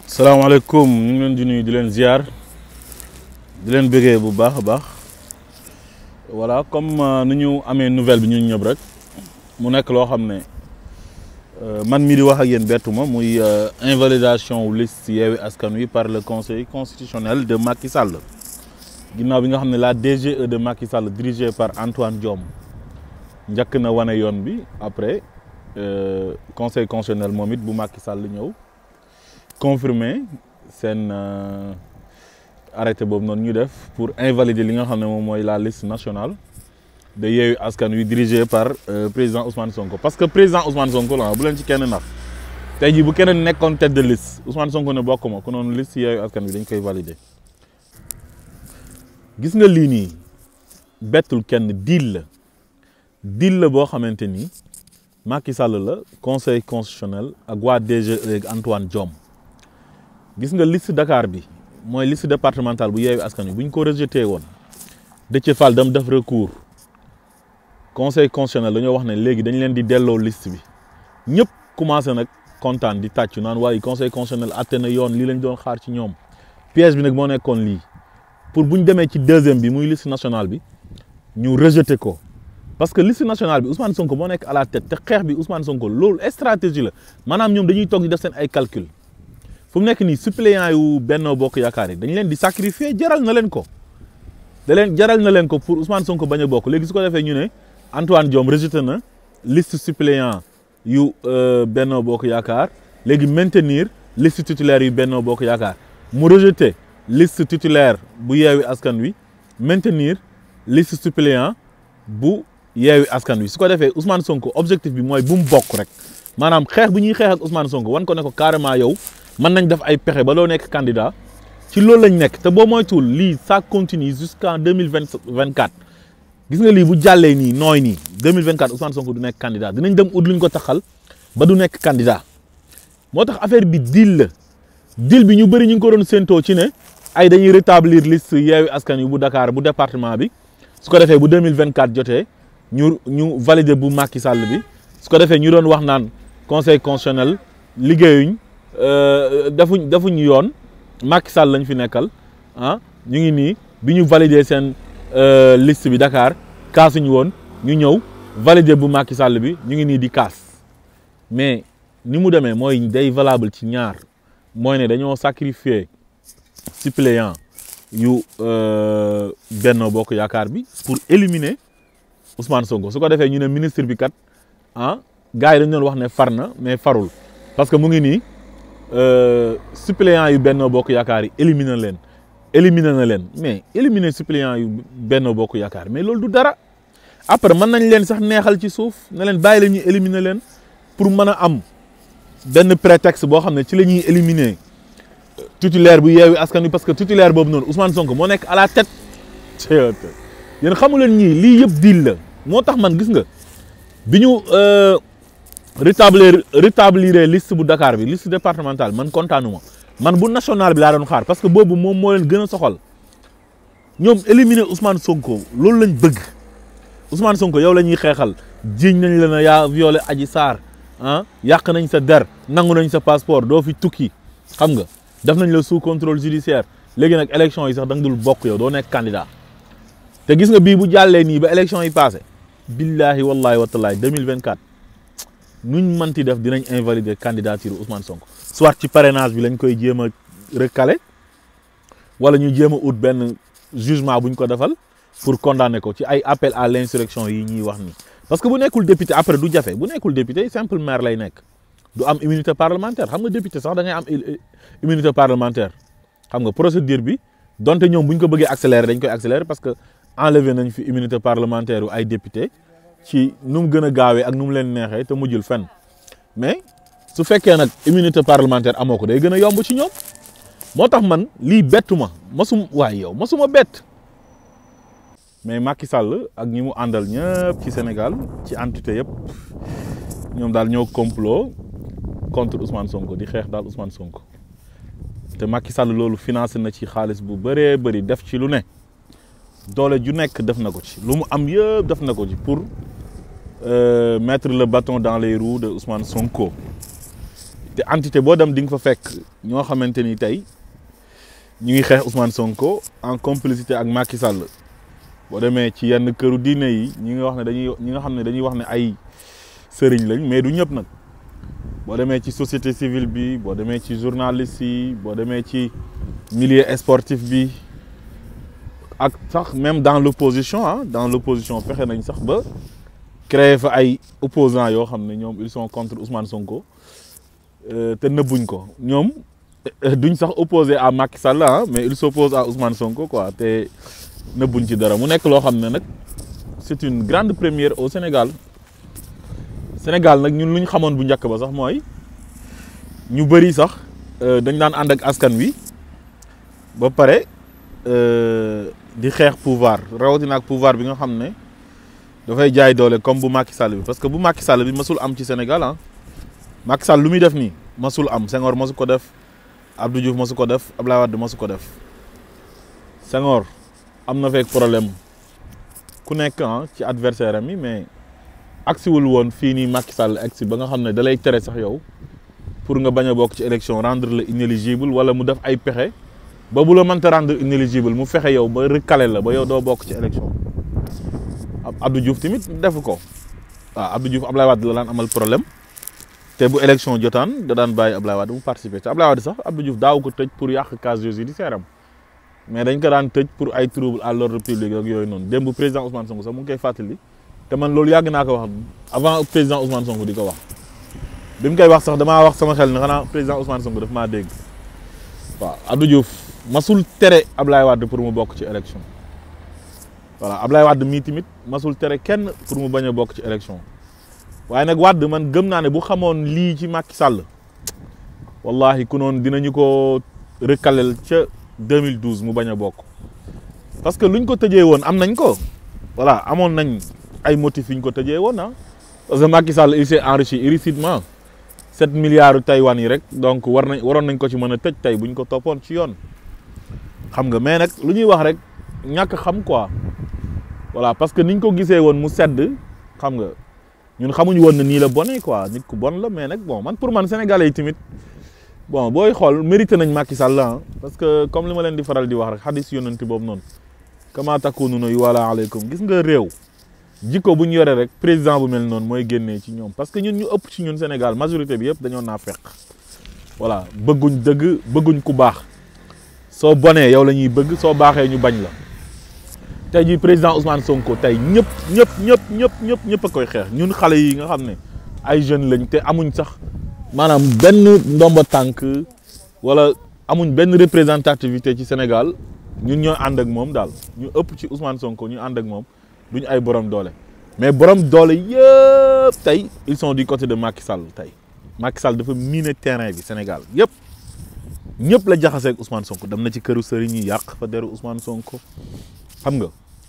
salaamaaleykum ñu ngi leen di nuyu di leen ziar di leen bëggee bu baax a baax voilà comme ni ñu amee nouvelle bi ñun ñëpp rek mu nekk loo xam ne man mii di wax ak yéen bettuma muy invalidation wu liste Yewwi Askan Wi par le conseil constitutionnel de Macky Sall ginnaaw bi nga xam ne la DGE de Macky Sall dirigée par Antoine Diome njëkk na wane yoon bi après conseil constitutionnel moom it bu Macky Sall ñëw confirmer seen arrêté boobu noonu ñu def pour invalider li nga xam ne moom mooy la liste nationale de Yewwi Askan Wi dirigée par président Ousmane Sonko parce que président Ousmane Sonko la bu leen ci kenn nax tey jii bu keneen nekkoon tête de liste Ousmane Sonko ne bokk ma ku noonu liste Yewwi Askan Wi dañ koy valider gis nga lii nii bettul kenn deal la boo xamante ni Macky Sall la conseil constitutionnel ak waa DGE ak Antoine Diome gis nga liste Dakar bi mooy liste départementale bu Yewwi Askan Wi bu ñu ko rejeté woon Déthié Fall dam def recours conseil constitutionnel dañoo wax ne léegi dañ leen di delloo liste bi ñëpp commencé nag kontaan di tàccu naan waaye conseil constitutionnel atte na yoon lii lañ doon xaar ci ñoom piège bi nag moo nekkoon lii pour bu ñu demee ci deuxième bi muy liste nationale bi ñu rejeté ko parce que liste nationale bi Ousmane Sonko moo nekk à la tête te xeex bi Ousmane Sonko loolu stratégie la maanaam ñoom dañuy toog di def seen ay calcul fu mu nekk nii suppléant yu Benno Bokk Yaakaar yi dañ leen di sacrifier jaral na leen ko jaral na leen ko pour Ousmane Sonko bañ a bokk léegi su ko defee ñu ne Antoine Diome rejeté na liste suppléant yu Benno Bokk Yaakaar léegi maintenir liste titulaire yu Benno Bokk Yaakaar mu rejeté liste titulaire bu Yewwi Askan Wi maintenir liste suppléant bu Yewwi Askan Wi su ko defee Ousmane Sonko objectif bi mooy bu mu bokk rek maanaam xeex bu ñuy xeex ak Ousmane Sonko wan ko ne ko carrément yow mën nañ def ay pexe ba loo nekk candidat ci loolu lañ nekk te boo moytuwul lii ça continue jusqu'en 2024 gis nga lii bu jàllee nii nooy nii 2024 Ousmane Sonko du nekk candidat dinañ dem ut luñ ko taxal ba du nekk candidat moo tax affaire bi deal bi ñu bëri ñu ngi ko doon séentoo ci ne ay dañuy rétablir liste Yewwi Askan Wi bu Dakar bu département bi su ko defee bu 2024 jotee ñu valider bu Macky Sall bi su ko defee ñu doon wax naan conseil constitutionnel liggéeyuñ defuñ yoon Macky Sall lañ fi nekkal ah ñu ngi nii bi ñu valider seen liste bi Dakar kaasuñu woon ñu ñëw valider bu Macky Sall bi ñu ngi nii di kaas mais ni mu demee mooy day valable ci ñaar mooy ne dañoo sacrifier suppléant yu Benno Bokk Yaakaar bi pour éliminer Ousmane Sonko su ko defee ñu ne ministre bi kat ah gars yi dañu doon wax ne far na mais farul parce que mu ngi nii suppléant yu Benno Bokk Yaakaar yi éliminer na leen mais éliminer suppléant yu Benno Bokk Yaakaar mais loolu du dara après mën nañ leen sax neexal ci suuf ne leen bàyyi la ñuy éliminer leen pour mën a am benn prétexte boo xam ne ci la ñuy éliminer titulaire bu Yewwi Askan Wi parce que titulaire boobu noonu Ousmane Sonko moo nekk à la tête yéen xamu leen ñii lii yëpp deal la moo tax man gis nga bi ñu rétablir liste bu Dakar bi liste départementale man kontaanuma man bu national bi laa doon xaar parce que boobu moom moo leen gën a soxal ñoom éliminer Ousmane Sonko loolu lañ bëgg Ousmane Sonko yow la ñuy xeexal jiiñ nañ la ne yaa violé Adji Sarr ah yàq nañ sa der nangu nañ sa passeport doo fi tukki xam nga def nañ la sous contrôle judiciaire léegi nag élection yi sax da nga dul bokk yow doo nekk candidat te gis nga bii bu jàllee nii ba élection yi passé billahi wallahi watalaay 2024 nuñ mënti def dinañ invalider candidature Ousmane Sonko soit ci parrainage bi lañ koy jéem a recaler wala ñu jéem a ut benn jugement buñ ko defal pour condamner ko ci ay appel à l'insurrection yi ñuy wax nii parce que bu nekkul député après du jafe bu nekkul député simple maire lay nekk du am immunité parlementaire xam nga député sax da ngay am immunité parlementaire xam nga procédure bi donte ñoom bu ñu ko bëggee accélérer dañ koy accélérer parce que enlever nañ fi immunité parlementaire yu ay député ci nu mu gën a gaawee ak nu mu leen neexee te mujjul fenn mais su fekkee nag immunité parlementaire amoo ko day gën a yomb ci ñoom moo tax man lii bettuma masuma bett mais Macky Sall ak ñi mu àndal ñëpp ci Sénégal ci entité yëpp ñoom daal ñoo complot contre Ousmane Sonko di xeex daal Ousmane Sonko te Macky Sall loolu financé na ci xaalis bu bëree bëri def ci lu ne doole ju nekk def na ko ci lu mu am yëpp def na ko ci pour mettre le bâton dans les roues de Ousmane Sonko te entité boo dem di nga fa fekk ñoo xamante ni tey ñu ngi xeex Ousmane Sonko en complicité ak Macky Sall boo demee ci yenn këru diine yi ñi nga xam ne dañuy wax ne ay sëriñ lañ mais du ñëpp nag boo demee ci société civile bi boo demee ci journaliste yi boo demee ci milieu sportif bi ak sax même dans l'opposition dans l'opposition fexe nañ sax ba créer fa ay opposants yoo xam ne ñoom ils sont contre Ousmane Sonko te nëbbuñ ko ñoom duñ sax opposé à Macky Sall mais ils s'opposent à Ousmane Sonko quoi te nëbbuñ ci dara mu nekk loo xam ne nag c'est une grande première au Sénégal nag ñun lu ñu xamoon bu njëkk ba sax mooy ñu bëri sax dañ daan ànd ak askan wi ba pare di xeex pouvoir rawatina ak pouvoir bi nga xam ne dafay jaay doole comme bu Macky Sall bi parce que bu Macky Sall bi masul am ci Sénégal Macky Sall lu muy def nii masul am Senghor masu ko def Abdou Diouf masu ko def Abdoulaye Wade masu ko def Senghor am na fekk problème ku nekk ci adversaire am yi mais agsiwul woon fii nii Macky Sall agsi ba nga xam ne da lay tere sax yow pour nga bañ a bokk ci élection rendre la inéligible wala mu def ay pexe ba bu la mënta rendre inéligible mu fexe yow ba recalé la ba yow doo bokk ci élection Abdou Diouf tamit defu ko waaw Abdou Diouf Abdoulaye Wade la daan amal problème te bu élection jotaan da daan bàyyi Abdoulaye Wade mu participer te Abdoulaye Wade sax Abdou Diouf daaw ko tëj pour yàq casier judiciaire am mais dañ ko daan tëj pour ay trouble à l'ordre public ak yooyu noonu démb président Ousmane Sonko sax mu ngi koy fàttali te man loolu yàgg naa ko wax avant président Ousmane Sonko di ko wax bi mu koy wax sax damaa wax sama xel ne xanaa président Ousmane Sonko daf maa dégg waaw Abdou Diouf masul tere Abdoulaye Wade pour mu bokk ci élection voilà Abdoulaye Wade mii tamit masul tere kenn pour mu bañ a bokk ci élection waaye nag Wade man gëm naa ne bu xamoon lii ci Macky Sall wallahi ku noonu dinañu ko recalel ca 2012 mu bañ a bokk parce que luñ ko tëjee woon am nañ ko voilà amoon nañ ay motifs yuñ ko tëjee woon parce que Macky Sall il s'est enrichi illicitement 7 milliards Taïwan yi rek donc waroon nañ ko ci mën a tëj tey buñ ko toppoon ci yoon xam nga mais nag lu ñuy wax rek ñàkk xam quoi voilà parce que niñ ko gisee woon mu sedd xam nga ñun xamuñu woon ne nii la bonee quoi nit ku bon la mais nag bon man pour man sénégalais yi tamit bon booy xool mérité nañ Macky Sall parce que comme li ma leen di faral di wax rek xadis yonanti boobu noonu kama takununa yuwala aleykum gis nga réew jikko bu ñu yore rek président bu mel noonu mooy génnee ci ñoom parce que ñun ñu ëpp ci ñun Sénégal majorité bi yëpp dañoo naa fekk voilà bëgguñ dëgg bëgguñ ku baax soo bonee yow la ñuy bëgg soo baaxee ñu bañ la tey jii président Ousmane Sonko tey ñëpp a koy xeex ñun xale yi nga xam ne ay jeunes lañ te amuñ sax maanaam benn ndomba tànk wala amuñ benn représentativité ci Sénégal ñun ñoo ànd ak moom daal ñu ëpp ci Ousmane Sonko ñu ànd ak moom duñ ay borom doole mais borom doole yëpp tey ils sont du côté de Macky Sall tey Macky Sall dafa miné terrain bi Sénégal ñëpp la jaxasee ak Ousmane Sonko dem na ci këru sëriñ yi yàq fa deru Ousmane Sonko xam nga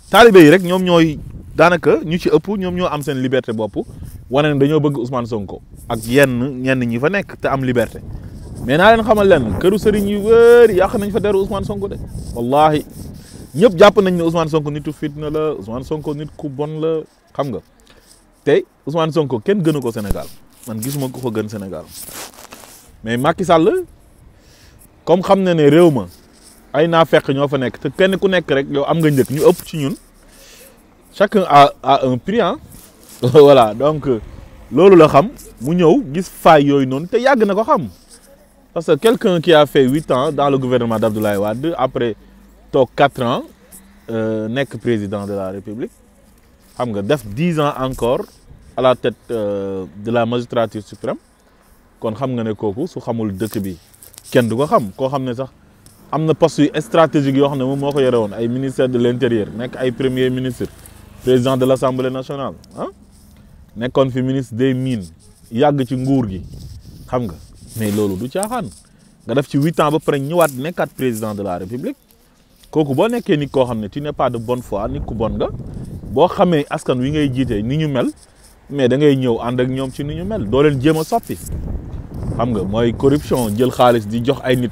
taalibe yi rek ñoom ñooy daanaka ñu ci ëpp ñoom ñoo am seen liberté bopp wane ne dañoo bëgg Ousmane Sonko ak ñenn ñi fa nekk te am liberté mais naa leen xamal leen këru sëriñ yu wëri yàq nañ fa deru Ousmane Sonko de wallahi ñëpp jàpp nañ ne Ousmane Sonko nitu fitna la Ousmane Sonko nit ku bon la xam nga te Ousmane Sonko kenn gënu ko Sénégal man gisuma ko ko gën Sénégal mais Macky Sall comme xam na ne réew ma ay naa fekk ñoo fa nekk te kenn ku nekk rek yow am nga njëkk ñu ëpp ci ñun chacun a un prix voilà donc loolu la xam mu ñëw gis faay yooyu noonu te yàgg na ko xam parce que quelqu'un qui a fait 8 ans dans le gouvernement d'Abdoulaye Wade après toog 4 ans nekk président de la République xam nga def 10 ans encore à la tête de la magistrature suprême kon xam nga ne kooku su xamul dëkk bi kenn du ko xam koo xam ne sax am na poste yu stratégique yoo xam ne moom moo ko yore woon ay ministère de l'intérieur nekk ay premier ministre président de l'Assemblée nationale nekkoon fi ministre des mines yàgg ci nguur gi xam nga mais loolu du caaxaan nga def ci 8 ans ba pare ñëwaat nekkaat président de la République kooku boo nekkee nit koo xam ne tu n'es pas de bonne foi nit ku bon nga boo xamee askan wi ngay jiite ni ñu mel mais da ngay ñëw ànd ak ñoom ci ni ñu mel doo leen jéem a soppi xam nga mooy corruption jël xaalis di jox ay nit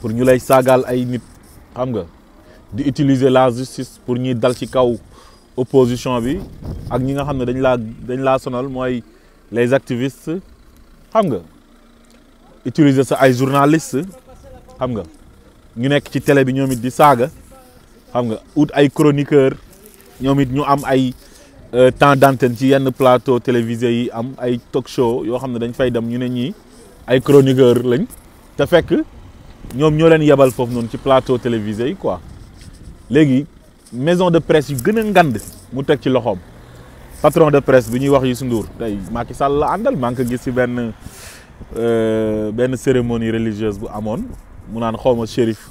pour ñu lay saagaal ay nit xam nga di utiliser la justice pour ñuy dal ci kaw opposition bi ak ñi nga xam ne dañ laa sonal mooy les activistes xam nga utiliser sa ay journaliste xam nga ñu nekk ci télé bi ñoom it di saaga xam nga ut ay chroniqueur ñoom it ñu am ay temps d'antenne ci yenn plateau télévisé yi am ay talk show yoo xam ne dañ fay dem ñu ne ñii ay chroniqueur lañ te fekk ñoom ñoo leen yebal foofu noonu ci plateau télévisé yi quoi léegi maison de presse yu gën a ngand mu teg ci loxoom patron de presse bi ñuy wax Youssou Ndour tey Macky Sall la àndal maa ngi ko gis ci benn cérémonie religieuse bu amoon mu naan xawma shérif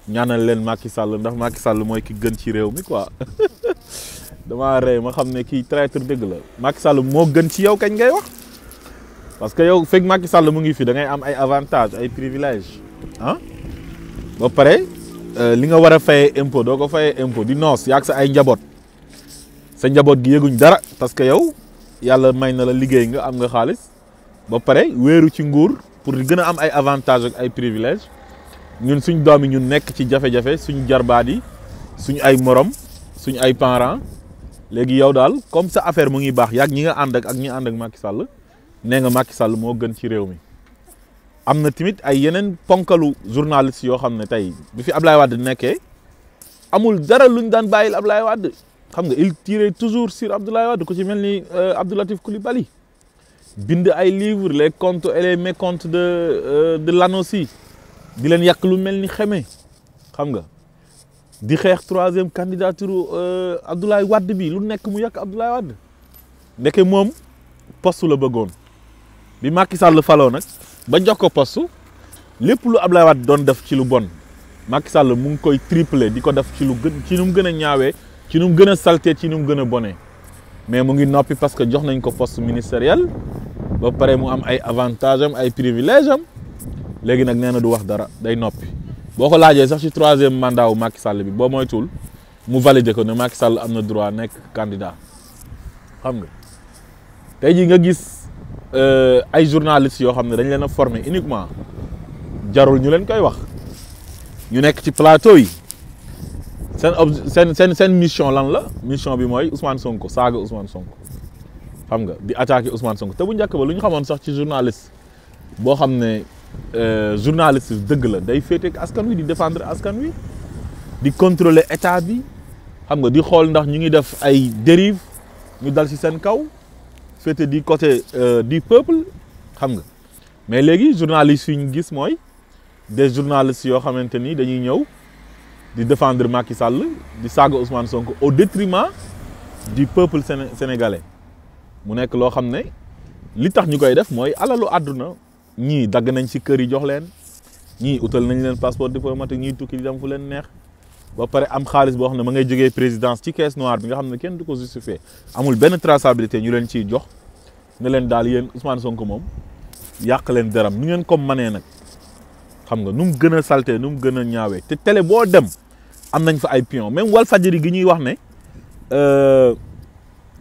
ñaanal leen Macky Sall ndax Macky Sall mooy ki gën ci réew mi quoi damaa rey ma xam ne kii traître dëgg la Macky Sall moo gën ci yow kañ ngay wax parce que yow fekk Macky Sall mu ngi fi da ngay am ay avantages ay privilèges ah ba pare li nga war a fayee impôt doo ko fayee impôt di noos yaag sa ay njaboot sa njaboot gi yëguñ dara parce que yow yàlla may na la liggéey nga am nga xaalis ba pare wéeru ci nguur pour di gën a am ay avantages ak ay privilèges ñun suñ doom yi ñun nekk ci jafe-jafe suñ jarbaat yi suñ ay morom suñ ay parents léegi yow daal comme sa affaire mu ngi baax yaag ñi nga ànd ak ñi ànd ak Macky Sall nee nga Macky Sall moo gën ci réew mi. am na tamit ay yeneen ponkalu journaliste yoo xam ne tey bi fi Ablaye Wade nekkee amul dara luñ daan bàyyil Ablaye Wade xam nga il tirait toujours sur Abdoulaye Wade ku ci mel ni Abdoulatif Coulibaly bind ay livres les comptes et les mécomptes de l'ANOCI di leen yàq lu mel ni xeme xam nga di xeex troisième candidature Abdoulaye Wade bi lu nekk mu yàq Abdoulaye Wade ndeke moom poste la bëggoon bi Macky Sall faloo nag ba jox ko poste lépp lu Abdoulaye Wade doon def ci lu bon Macky Sall mu ngi koy tripler di ko def ci lu gën ci nu mu gën a ñaawee ci nu mu gën a salté ci nu mu gën a bonee mais mu ngi noppi parce que jox nañ ko poste ministériel ba pare mu am ay avantages am ay privilèges am léegi nag nee na du wax dara day noppi boo ko laajee sax ci troisième mandat wu Macky Sall bi boo moytuwul mu valider ko ne Macky Sall am na droit nekk candidat xam nga tey jii nga gis ay journalistes yoo xam ne dañ leen a former uniquement jarul ñu leen koy wax ñu nekk ci plateau yi seen mission lan la mission bi mooy Ousmane Sonko saaga Ousmane Sonko xam nga di attaquer Ousmane Sonko te bu njëkk ba lu ñu xamoon sax ci journaliste boo xam ne journaliste dëgg la day féete ak askan wi di défendre askan wi di contrôler état bi xam nga di xool ndax ñu ngi def ay dérive ñu dal ci seen kaw féete du côté du peuple xam nga mais léegi journalistes yi ñu gis mooy des journalistes yoo xamante ni dañuy ñëw di défendre Macky Sall di saaga Ousmane Sonko au détriment du peuple sénégalais mu nekk loo xam ne li tax ñu koy def mooy alalu àdduna ñii dagg nañ ci kër yi jox leen ñii utal nañ leen passeport diplomatique ñii tukki di dem fu leen neex ba pare am xaalis boo xam ne ma ngay jógee présidence ci caisse noire bi nga xam ne kenn du ko justifier amul benn traçabilité ñu leen ciy jox ne leen daal yéen Ousmane Sonko moom yàq leen deram nu ngeen ko manee nag xam nga nu mu gën a salté nu mu gën a ñaawee te télé boo dem am nañ fa ay pion même Walfadjri gi ñuy wax ne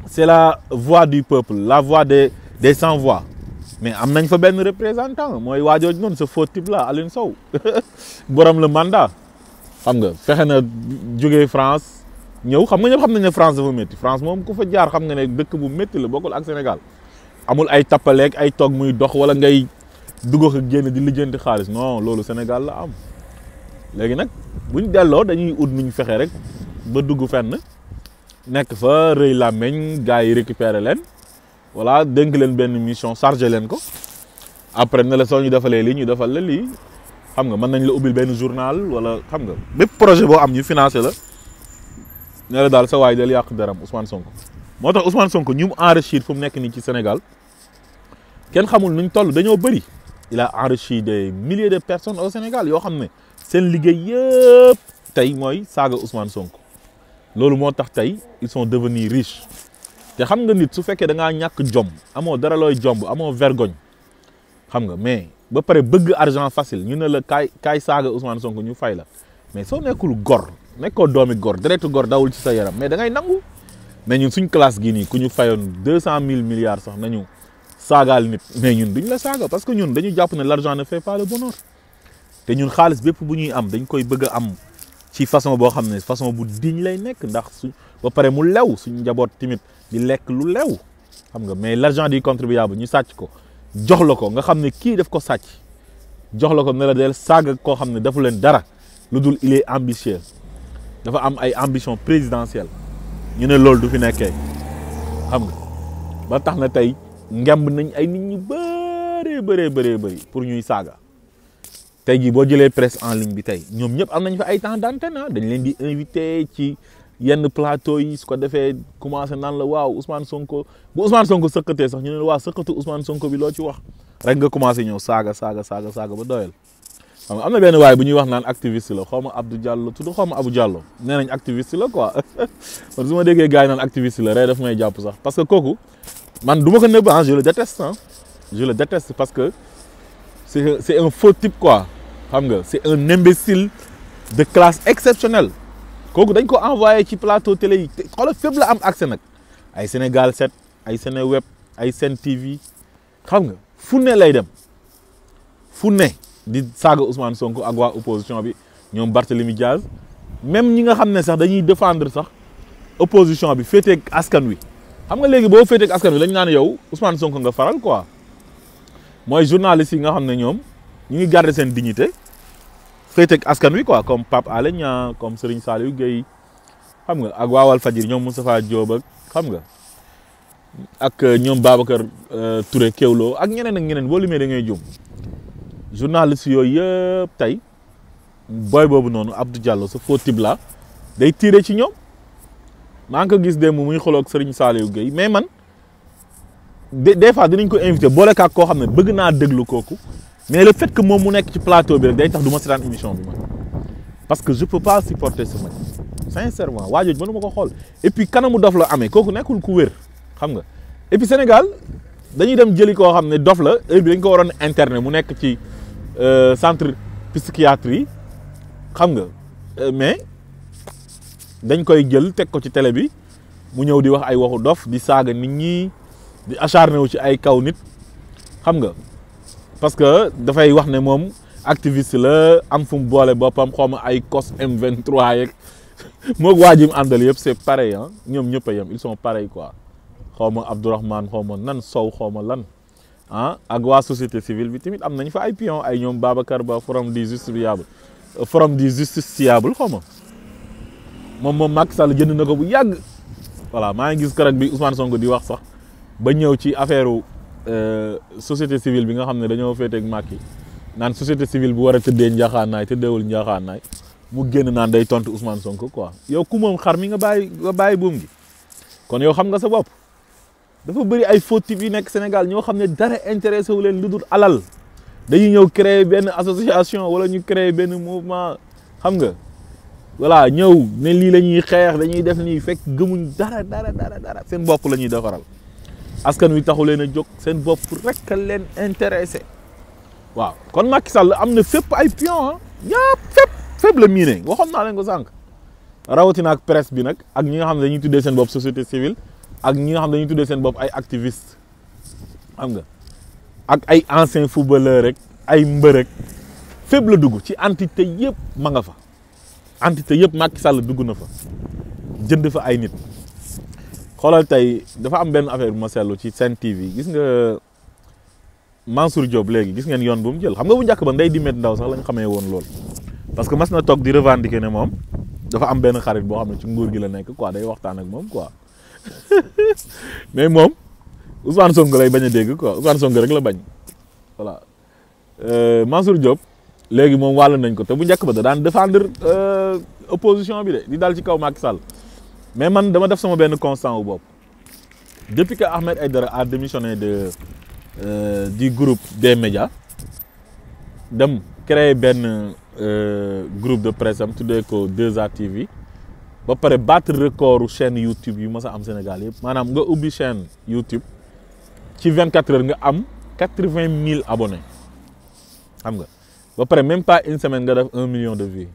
c'est la voix du peuple la voix des sans voix mais am nañ fa benn représentant mooy waajooj noonu ce faux type là Alioune Sow borom le mandat xam nga fexe na jógee France ñëw xam nga ñëpp xam nañ ne France dafa métti France moom ku fa jaar xam nga ne dëkk bu métti la bokkul ak Sénégal amul ay tappaleeg ay toog muy dox wala ngay dugg ak génn di lijjanti xaalis non loolu Sénégal la am léegi nag buñ delloo dañuy ut nuñ fexe rek ba dugg fenn nekk fa rëy làmmeñ gars yi récupérer leen voilà dénk leen benn mission chargé leen ko après ne la soo ñu defalee lii ñu defal la lii xam nga mën nañ la ubbil benn journal wala xam nga bépp projet boo am ñu financé la ne la daal sa waay del yàq deram Ousmane Sonko moo tax Ousmane Sonko ñu mu enrichir fu mu nekk nii ci Sénégal kenn xamul nuñ toll dañoo bëri il a enrichi des milliers de personnes au Sénégal yoo xam ne seen liggéey yëpp tey mooy saaga Ousmane Sonko loolu moo tax tey ils sont devenus riches te xam nga nit su fekkee da ngaa ñàkk jom amoo dara looy jomb amoo vergogne xam nga mais ba pare bëgg argent facile ñu ne la kaay saaga Ousmane Sonko ñu fay la mais soo nekkul gor nekkoo doomi gor deretu gor dawul ci sa yaram mais da ngay nangu mais ñun suñ classe gii nii ku ñu fayoon 200 000 milliards sax nañu saagaal nit mais ñun duñ la saaga parce que ñun dañu jàpp ne l'argent ne fait pas le bonheur te ñun xaalis bépp bu ñuy am dañ koy bëgg a am ci façon boo xam ne façon bu diñ lay nekk ndax su ba pare mu lew suñu njaboot tamit di lekk lu lew xam nga mais l'argent du contribuable ñu sàcc ko jox la ko nga xam ne kii daf ko sàcc jox la ko ne la del saaga koo xam ne defu leen dara lu dul il est ambitieux dafa am ay ambition présidentielle ñu ne loolu du fi nekkee xam nga ba tax na tey ngemb nañ ay nit ñu bëri pour ñuy saaga tey jii boo jëlee presse en ligne bi tey ñoom ñëpp am nañ fa ay temps d'antenne dañ leen di invité ci yenn plateau yi su ko defee commencé naan la waaw Ousmane Sonko bu Ousmane Sonko sëkkatee sax ñu ne la waaw sëkkatu Ousmane Sonko bi loo ci wax rek nga commencé ñëw saaga ba doyal xam nga am na benn waay bu ñuy wax naan activiste la xaw ma Abdou Diallo tudd xaw ma Abou Diallo nee nañ activiste la quoi man su ma déggee gars yi naan activiste la rek daf may jàpp sax parce que kooku man du ma ko nëbb je le déteste parce que c'est un faux type quoi xam nga c'est un imbécile de classe exceptionnelle kooku dañ ko envoyé ci plateau télé yi xoolal fépp la am accès nag ay Sénégal 7 ay Sénéweb ay Sen TV xam nga fu ne lay dem fu ne di saaga Ousmane Sonko ak waa opposition bi ñoom Barthélémy Diaz même ñi nga xam ne sax dañuy défendre sax opposition bi féeteeg askan wi xam nga léegi boo féeteeg askan wi lañ naan yow Ousmane Sonko nga faral quoi mooy journaliste yi nga xam ne ñoom ñu ngi garder seen dignité féeteeg askan wi quoi comme Pape Alé Niang comme Serigne Saliou Gueye xam nga ak waa Walfadjri ñoom Moustapha Diop ak xam nga ak ñoom Babacar Touré Kewlo ak ñeneen boo limee da ngay jum journaliste yooyu yëpp tey booy boobu noonu Abdou Diallo sa faux type la day tiré ci ñoom maa ngi ko gis démb muy xoloog Serigne Saliou Gueye mais man des fois dinañ ko invité boole kaak koo xam ne bëgg naa déglu kooku mais le fait que moom mu nekk ci plateau bi rek day tax du ma seetaan émission bi man parce que je peux pas supporter ce mec sincèrement waa jooju mënu ma ko xool et puis kanamu dof la amee kooku nekkul ku wér xam nga et puis Sénégal dañuy dem jëli koo xam ne dof la heure bi dañ ko waroon interner mu nekk ci centre psychiatrie xam nga mais dañ koy jël teg ko ci télé bi mu ñëw di wax ay waxu dof di saaga nit ñi di acharné wu ci ay kaw nit xam nga parce que dafay wax ne moom activiste la am fu mu boole boppam xaw ma ay cos M23 yeeg moog waa ji mu àndal yëpp c'est pareil ah ñoom ñëpp a yem ils sont pareils quoi xaw ma Abdourahmane xaw ma nan Sow xaw ma lan ah ak waa société civile bi tamit am nañ fa ay pion ay ñoom Babacar Ba forum du justiciable xaw ma moom Macky Sall jënd na ko bu yàgg voilà maa ngi gis keroog bi Ousmane Sonko di wax sax ba ñëw ci affaire société civile bi nga xam ne dañoo féeteeg Macky naan société civile bu war a tëddee njaaxaanaay tëddeewul njaaxaanaay mu génn naan day tontu Ousmane Sonko quoi yow ku moom xar mi nga bàyyi buum gi kon yow xam nga sa bopp dafa bëri ay faux types yi nekk Sénégal ñoo xam ne dara intéressé wu leen lu dul alal dañuy ñëw créer benn association wala ñu créer benn mouvement xam nga voilà ñëw ne lii la ñuy xeex dañuy def nii fekk gëmuñ dara seen bopp la ñuy defaral askan wi taxu leen a jóg seen bopp rek a leen intéressé waaw kon Macky Sall am na fépp ay pion ah ñëpp fépp la miine waxoon naa leen ko sànq rawatina ak presse bi nag ak ñi nga xam ne dañuy tuddee seen bopp société civile ak ñi nga xam ne dañuy tuddee seen bopp ay activiste xam nga ak ay anciens footballeurs rek ay mbër rek fépp la dugg ci entité yëpp ma nga fa entité yëpp Macky Sall dugg na fa jënd fa ay nit xoolal tey dafa am benn affaire bu ma seetlu ci Sen TV gis nga Mansour Diop léegi gis ngeen yoon bu mu jël xam nga bu njëkk ba Ndeye Dimet Ndaw sax lañ xamee woon lool parce que mas na toog di revendiquer ne moom dafa am benn xarit boo xam ne ci nguur gi la nekk quoi day waxtaan ak moom quoi mais moom Ousmane Sonko lay bañ a dégg quoi Ousmane Sonko rek la bañ voilà Mansour Diop léegi moom wàll nañ ko te bu njëkk ba da daan défendre opposition bi de di dal ci kaw Macky Sall mais man dama def sama benn constant wu bopp depuis que Ahmed Aïdara a démissionné du groupe des médias dem créer benn groupe de presse am tuddee ko 2A TV ba pare battre record chaîne YouTube yu mës a am Sénégal yëpp maanaam nga ubbi chaîne YouTube ci 24 heures nga am 80 000 abonnés xam nga ba pare même pas une semaine nga def 1 million de vues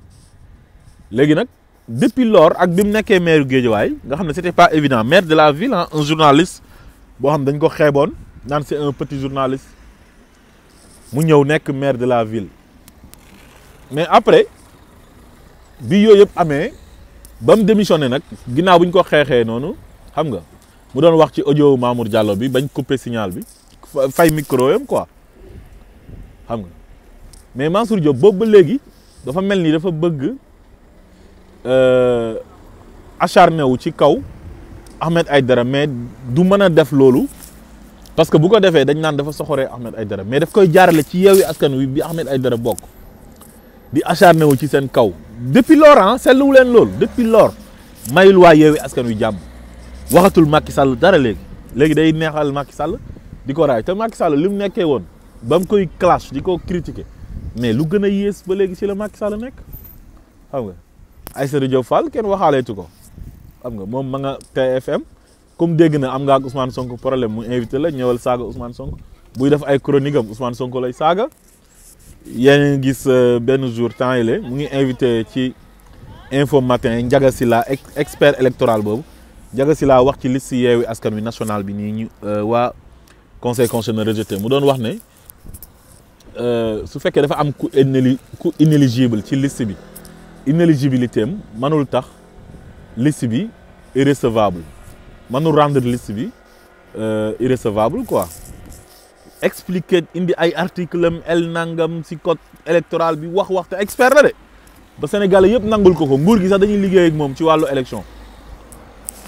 léegi nag depuis lors ak bi mu nekkee maire Guédiawaye nga xam ne c'était pas évident maire de la ville un journaliste boo xam dañ ko xeeboon naan c'est un petit journaliste mu ñëw nekk maire de la ville mais après bi yooyu yëpp amee ba mu démissionné nag ginnaaw bu ñu ko xeexee noonu xam nga mu doon wax ci audio Mamour Diallo bi bañ couper signal bi fay micro yam quoi xam nga mais Mansour Diop boobu ba léegi dafa mel ni dafa bëgg acharné wu ci kaw Ahmed Aïdara mais du mën a def loolu parce que bu ko defee dañ naan dafa soxoree Ahmed Aïdara mais daf koy jaarale ci Yewwi Askan Wi bi Ahmed Aïdara bokk di acharné wu ci seen kaw depuis lors seetlu leen loolu depuis lors mayul waa Yewwi Askan Wi jàmm waxatul Macky Sall dara léegi day neexal Macky Sall di ko raay te Macky Sall li mu nekkee woon ba mu koy clash di ko critiquer mais lu gën a yées ba léegi ci la Macky Sall nekk xam nga Aïssatou Diop Fall kenn waxaaleetu ko xam nga moom ma nga TFM comme dégg na am nga ak Ousmane Sonko problème mu invité la ñëwal saaga Ousmane Sonko buy def ay chronique am Ousmane Sonko lay saaga yéen ngi gis benn jour temps yi mu ngi invité ci info matin Ndiaga Sylla expert électoral boobu Ndiaga Sylla wax ci liste Yewwi Askan Wi national bi nii ñu waa conseil constitutionnel rejeté mu doon wax ne su fekkee dafa am ku inéligible ci liste bi inéligibilité am mënul tax liste bi irrecevable mënul rendre liste bi irrecevable quoi expliquer indi ay article am el nangam ci code électoral bi wax te expert la de ba Sénégalais yëpp nangul ko nguur gi sax dañuy liggéey ak moom ci wàllu élection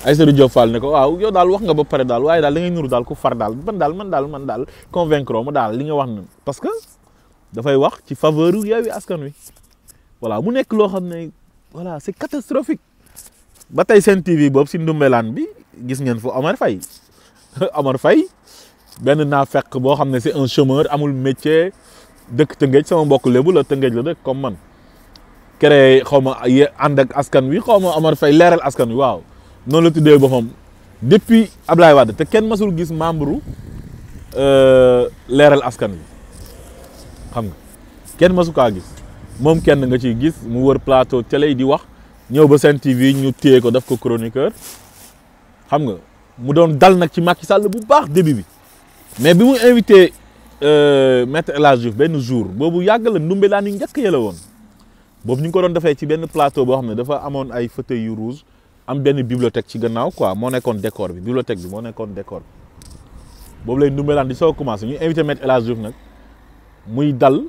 Aïssatou Diop Fall ne ko waaw yow daal wax nga ba pare daal waaye daal da ngay nuru daal ku far daal man daal convaincre ma daal li nga wax na parce que dafay wax ci faveur Yewwi Askan Wi voilà mu nekk loo xam ne voilà c'est catastrophique ba tey seen TV boobu si Ndumbelaan bi gis ngeen fa Omar Faye benn naa fekk boo xam ne c'est un chômeur amul métier dëkk Tëngéej sama mbokk lébu la Tëngéej la dëkk comme man créé xaw ma ànd ak askan wi xaw ma Omar Faye leeral askan wi waaw noonu la tuddee boppam depuis Ablaye Wade te kenn masul gis membre leeral askan wi xam nga kenn masu kaa gis moom kenn nga ciy gis mu wër plateau télé yi di wax ñëw ba Sen TV ñu téye ko def ko chroniqueur xam nga mu doon dal nag ci Macky Sall bu baax début bi mais bi mu invité Maître El Hadji Diouf benn jour boobu yàgg la Ndumbelaan yi njëkk ya la woon boobu ñu ngi ko doon defee ci benn plateau boo xam ne dafa amoon ay fauteuils yu rouge am benn bibliothèque ci gannaaw quoi moo nekkoon décor bi bibliothèque bi moo nekkoon décor bi boobu lay Ndumbelaan di soo commencé ñu invité Maître El Hadji Diouf nag muy dal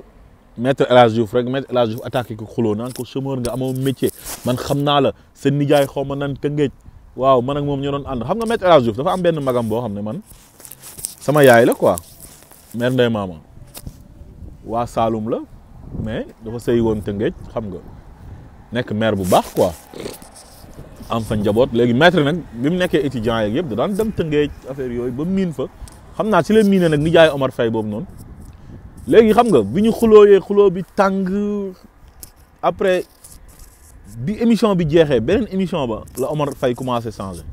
Maître El Hadji Diouf rek Maître El Hadji Diouf attaqué ko xuloo naan ko chômeur nga amoo métier man xam naa la sa nijaay xaw ma nan Tëngéej waaw man ak moom ñoo doon ànd xam nga Maître El Hadji Diouf dafa am benn magam boo xam ne man sama yaay la quoi mère Ndeye Mama waa Saloum la mais dafa sëy woon Tëngéej xam nga nekk maire bu baax quoi am fa njaboot léegi maître nag bi mu nekkee étudiant yeeg yëpp da daan dem Tëngéej affaire yooyu ba miin fa xam naa ci la miine nag nijaay Omar Faye boobu noonu léegi xam nga bi ñu xuloo bi tàng après bi émission bi jeexee beneen émission ba la Omar Faye commencé changer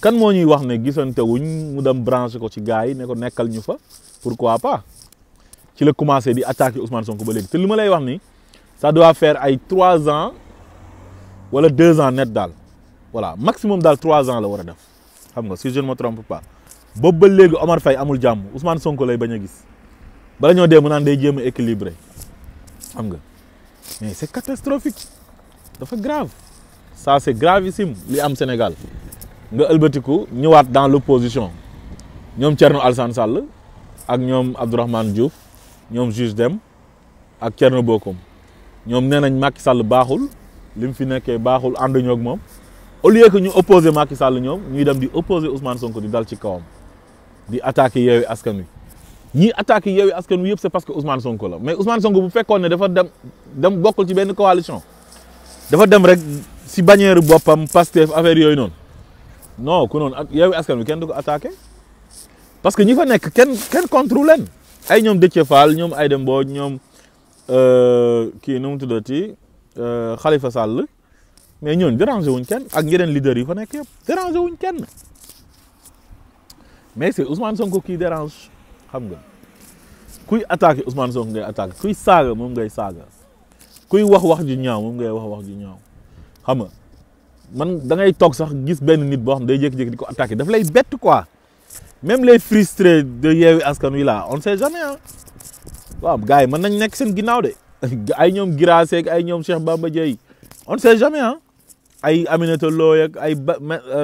kan moo ñuy wax ne gisante wuñ mu dem branché ko ci gars yi ne ko nekkal ñu fa pourquoi pas ci la commencé di attaquer Ousmane Sonko ba léegi te li ma lay wax ni ça doit faire ay 3 ans wala 2 ans net daal voilà maximum daal 3 ans la war a def xam nga si je ne me trompe pas boobu ba léegi Omar Faye amul jàmm Ousmane Sonko lay bañ a gis bala ñoo dee mu naan day jéem a équilibré xam nga mais c'est catastrophique dafa grave ça c'est gravissime li am Sénégal nga ëlbatiku ñëwaat dans l'opposition ñoom Thierno Alassane Sall ak ñoom Abdourahmane Diouf ñoom juge Dème ak Thierno Bocoum ñoom nee nañ Macky Sall baaxul li mu fi nekkee baaxul ànduñoo ak moom au lieu que ñu opposé Macky Sall ñoom ñuy dem di opposé Ousmane Sonko di dal ci kawam di attaqué Yewwi Askan Wi ñii attaqué Yewwi Askan Wi yëpp c'est parce que Ousmane Sonko la mais Ousmane Sonko bu fekkoon ne dafa dem bokkul ci benn coalition dafa dem rek si bannière boppam Pastef affaire yooyu noonu non ku noonu ak Yewwi Askan Wi kenn du ko attaqué parce que ñi fa nekk kenn contrôle leen ay ñoom Déthié Fall ñoom Aïda Mbodj ñoom kii nu mu tuddati Khalifa Sall mais ñooñu dérangé wuñ kenn ak yeneen leaders yi fa nekk yëpp dérangé wuñ kenn mais c'est Ousmane Sonko qui dérange xam nga kuy attaqué Ousmane Sonko ngay attaqué kuy saaga moom ngay saaga kuy wax ju ñaaw moom ngay wax ju ñaaw xam nga man da ngay toog sax gis benn nit boo xam day jékki-jékki di ko attaqué daf lay bett quoi même les frustrés de Yewwi Askan Wi là on sait jamais ah waaw gars yi mën nañ nekk seen ginnaaw de ay ñoom Girasé ak ay ñoom Cheikh Bamba Dièye on sait jamais ah ay Aminata Lo ak ay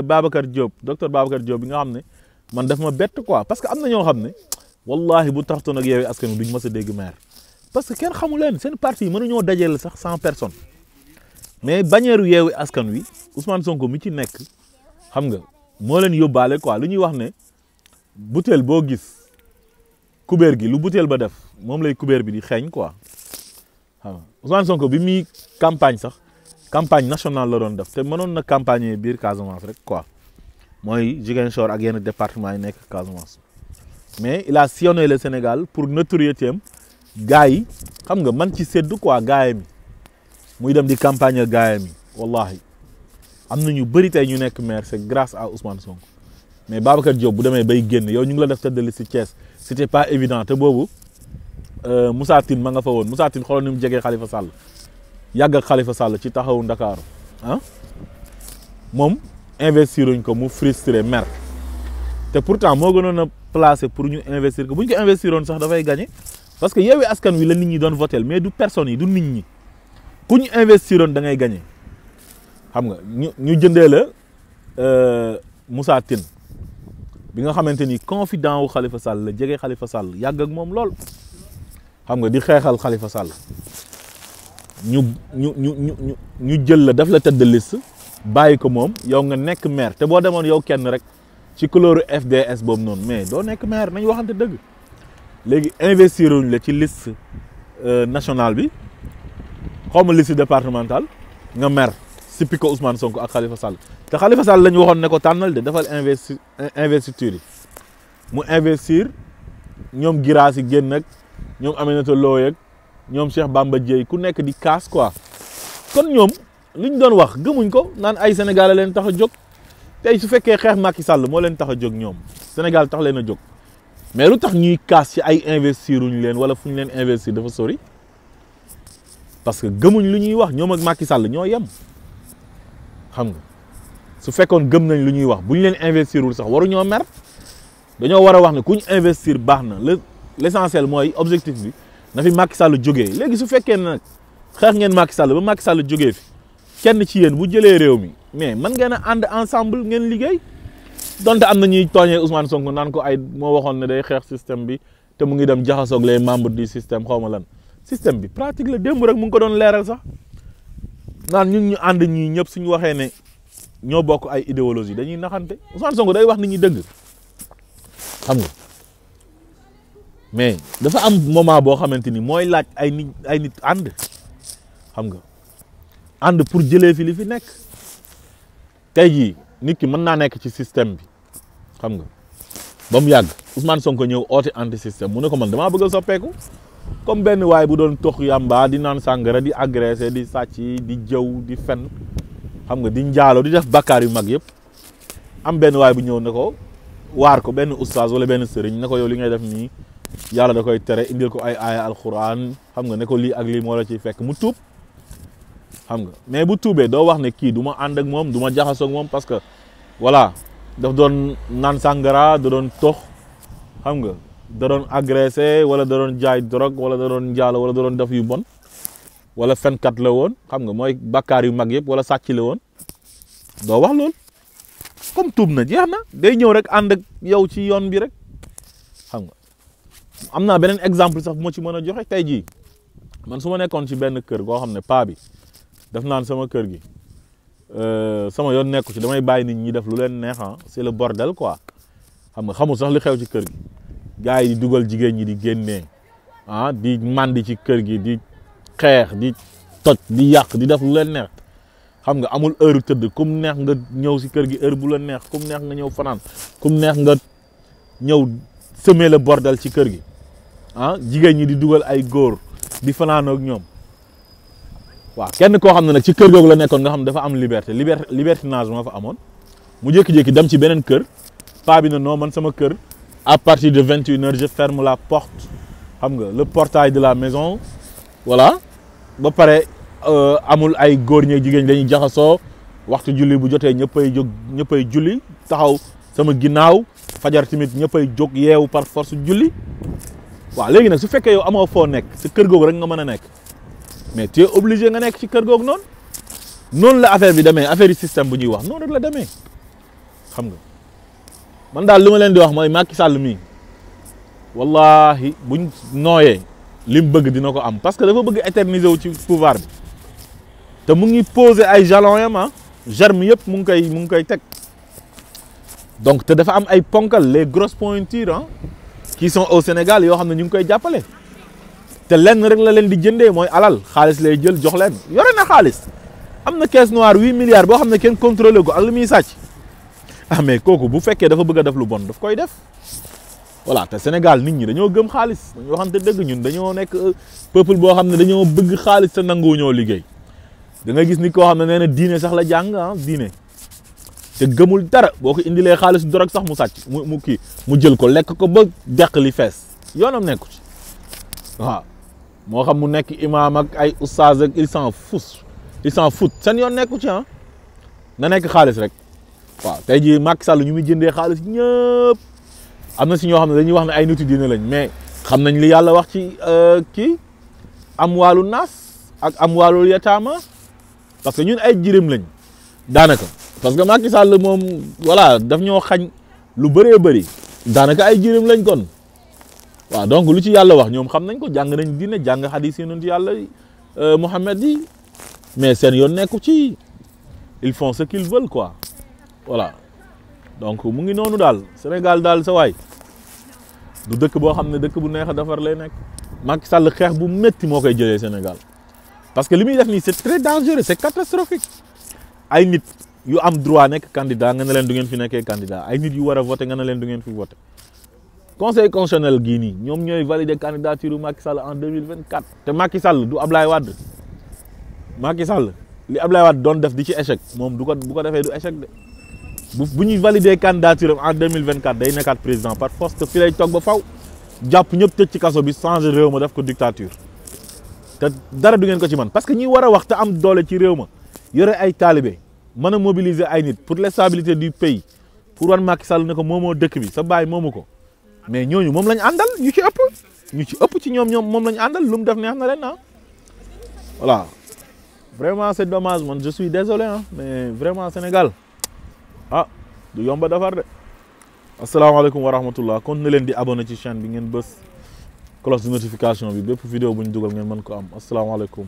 Babacar Diop docteur Babacar Diop bi nga xam ne man daf ma bett quoi parce que am na ñoo xam ne wallahi bu taxtoon ak Yewwi Askan Wi duñ mës a dégg maire parce que kenn xamu leen seen parti yi mënuñoo dajeel sax 100 personnes mais bannière Yewwi Askan Wi Ousmane Sonko mi ci nekk xam nga moo leen yóbbaale quoi lu ñuy wax ne butéel boo gis kubéer gi lu butéel ba def moom lay kubéer bi di xeeñ quoi xam nga Ousmane Sonko bi muy campagne sax campagne nationale la doon def te mënoon na campagne biir Casamance rek quoi mooy Ziguinchor ak yenn département yi nekk Casamance mais il a sillonné le Sénégal pour notoriété am gars yi xam nga man ci séddu quoi gaayam yi muy dem di campagne gaayam yi wallahi am na ñu bëri tey ñu nekk maire c'est grâce à Ousmane Sonko mais Babacar Diop bu demee bay génn yow ñu ngi la def tête de liste Thiès c'était pas évident te boobu Moussa Tine ma nga fa woon Moussa Tine xoolal ni mu jegee Khalifa Sall yàgg ak Khalifa Sall ci taxawu Ndakaaru ah moom investiruñ ko mu frustré maire te pourtant moo gënoon a placé pour ñu investir ko bu ñu ko investiroon sax dafay gagné parce que Yewwi Askan Wi la nit ñi doon votel mais du personnes yi du nit ñi ku ñu investiroon da ngay gagné xam nga ñu jëndee la Moussa Tine bi nga xamante ni confident wu Khalifa Sall la jege Khalifa Sall yàgg ak moom lool xam nga di xeexal Khalifa Sall ñu jël la def la tête de liste bàyyi ko moom yow nga nekk maire te boo demoon yow kenn rek ci couleur FDS boobu noonu mais doo nekk maire nañ waxante dëgg léegi investiruñ la ci liste nationale bi xaw ma liste départementale nga maire sippi ko Ousmane Sonko ak Khalifa Sall te Khalifa Sall la ñu waxoon ne ko tànnal de defal investiture yi mu investir ñoom Giraas yi génn ak ñoom Aminata Lo ak ñoom Cheikh Bamba Dièye ku nekk di kaas quoi kon ñoom li ñu doon wax gëmuñ ko naan ay Sénégal leen tax a jóg tey su fekkee xeex Macky Sall moo leen tax a jóg ñoom Sénégal tax leen a jóg mais lu tax ñuy kaas ci ay investiruñ leen wala fu ñu leen investir dafa sori parce que gëmuñ lu ñuy wax ñoom ak Macky Sall ñoo yem xam nga su fekkoon gëm nañ lu ñuy wax bu ñu leen investirul sax waruñoo mer dañoo war a wax ne ku ñu investir baax na l'essentiel mooy objectif bi na fi Macky Sall jógee léegi su fekkee ne nag xeex ngeen Macky Sall ba Macky Sall jógee fi kenn ci yéen bu jëlee réew mi mais man ngeen a ànd ensemble ngeen liggéey donte am na ñuy tooñee Ousmane Sonko naan ko ay moo waxoon ne day xeex système bi te mu ngi dem jaxasoog les membres du système xaw ma lan système bi pratique la démb rek mu ngi ko doon leeral sax naan ñun ñu ànd ñii ñëpp suñu waxee ne ñoo bokk ay idéologie dañuy naxante Ousmane Sonko day wax nit ñi dëgg xam nga mais dafa am moment boo xamante ni mooy laaj ay nit ànd xam nga ànd pour jëlee fi li fi nekk tey jii nit ki mën naa nekk ci système bi xam nga ba mu yàgg Ousmane Sonko ñëw oote anti système mu ne ko man damaa bëgg a soppeeku comme benn waay bu doon tox yàmba di naan sàngara di agressé di sàcc di jëw di fen xam nga di njaalo di def bakkaar yu mag yëpp am benn waay bu ñëw ne ko waar ko benn oustaz wala benn sëriñ ne ko yow li ngay def nii yàlla da koy tere indil ko ay aaya alquran xam nga ne ko lii ak lii moo la ciy fekk mu tuub xam nga mais bu tuubee doo wax ne kii du ma ànd ak moom du ma jaxasoo ak moom parce que voilà daf doon naan sàngara da doon tox xam nga da doon agressé wala da doon jaay drogue wala da doon njaalo wala da doon def yu bon wala fenkat la woon xam nga mooy bakkaar yu mag yëpp wala sàcc la woon doo wax loolu comme tuub na jeex na day ñëw rek ànd ak yow ci yoon bi rek xam nga am naa beneen exemple sax bu ma ci mën a joxe tey jii man su ma nekkoon ci benn kër goo xam ne paa bi def naan sama kër gi sama yoon nekku ci damay bàyyi nit ñi def lu leen neex c'est le bordel quoi xam nga xamul sax li xew ci kër gi gars yi di dugal jigéen ñi di génnee di mandi ci kër gi di xeex di toj di yàq di def lu leen neex xam nga amul heure tëdd kum neex nga ñëw si kër gi heure bu la neex kum neex nga ñëw fanaan kum neex nga ñëw semer le bordel ci kër gi jigéen ñi di dugal ay góor di fanaanoo ak ñoom waaw kenn koo xam ne nag ci kër googu la nekkoon nga xam dafa am libertinage moo fa amoon mu jékki-jékki dem ci beneen kër paa bi na non man sama kër à partir de 21h je ferme la porte xam nga le portail de la maison voilà ba pare amul ay góor ñeeg jigéen dañuy jaxasoo waxtu julli bu jotee ñëppay jóg ñëppay julli taxaw sama ginnaaw fajar tamit ñëppay jóg yeewu par force julli waaw léegi nag su fekkee yow amoo foo nekk si kër googu rek nga mën a nekk mais tu es obligé nga nekk ci kër googu noonu la affaire bi demee affaire yi système bu ñuy wax noonu rek la demee xam nga man daal li ma leen di wax mooy Macky Sall mii wallahi buñ nooyee li mu bëgg dina ko am parce que dafa bëgg éterniser wu ci pouvoir bi te mu ngi poser ay jalons yam ah germe yëpp mu ngi koy teg donc te dafa am ay ponkal les grosses pointures ah qui sont au Sénégal yoo xam ne ñu ngi koy jàppale te lenn rek la leen di jëndee mooy alal xaalis lay jël jox leen yore na xaalis am na caisse noire 8 milliards boo xam ne kenn contrôlé ko ak li muy sàcc ah mais kooku bu fekkee dafa bëgg a def lu bon daf koy def voilà te Sénégal nit ñi dañoo gëm xaalis dañoo waxante dëgg ñun dañoo nekk peuple boo xam ne dañoo bëgg xaalis te nangu ñoo liggéey da nga gis ni koo xam ne nee na diine sax la jàng ah diine te gëmul dara boo ko indilee xaalis dorog sax mu sàcc mu jël ko lekk ko ba deq li fees yoonam nekku ci waaw moo xam mu nekk imaam ak ay oustaz ak il s'en fout seen yoon nekku ci ah na nekk xaalis rek waaw tey jii Macky Sall ñu muy jëndee xaalis ñëpp am na si ñoo xam ne dañuy wax ne ay nitu diine lañ mais xam nañ li yàlla wax ci kii am wàllu naas ak am wàllu yataama parce que ñun ay jirim lañ daanaka parce que Macky Sall moom voilà daf ñoo xañ lu bëree bëri daanaka ay jirim lañ kon waaw donc lu ci yàlla wax ñoom xam nañ ko jàng nañ diine jàng xadis yi yonent yàlla Muhammad yi mais seen yoon nekku ci ils font ce qu'ils veulent quoi voilà donc mu ngi noonu daal Sénégal daal sa waay du dëkk boo xam ne dëkk bu neex a defar lay nekk Macky Sall xeex bu métti moo koy jëlee Sénégal parce que li muy def nii c'est très dangereux c'est catastrophique ay nit yu am droit nekk candidat nga ne leen du ngeen fi nekkee candidat ay nit yu war a voter nga ne leen du ngeen fi voter conseil constitutionnel gii nii ñoom ñooy valider candidature Macky Sall en 2024 te Macky Sall du Ablaye Wade Macky Sall li Ablaye Wade doon def di ci échec moom bu ko defee du échec de bu ñuy valider candidature en 2024 day nekkaat président par force te fi lay toog ba faw jàpp ñëpp tëj ci kaso bi changer réew ma def ko dictature te dara du ngeen ko ci man parce que ñi war a wax te am doole ci réew ma yore ay taalibe mën a mobiliser ay nit pour la stabilité du pays pour wan Macky Sall ne ko moomoo dëkk bi sa baay moomu ko mais ñooñu moom lañ àndal ñu ci ëpp ci ñoom moom lañ àndal lu mu def neex na leen ah voilà vraiment c'est dommage man je suis désolé ah mais vraiment Sénégal ah du yomba defar de asalaamaaleykum wa rahmatullah kon na leen di abonné ci chaîne bi ngeen bës cloche de notification bi bépp vidéo bu ñu dugal ngeen mën ko am asalaamaaleykum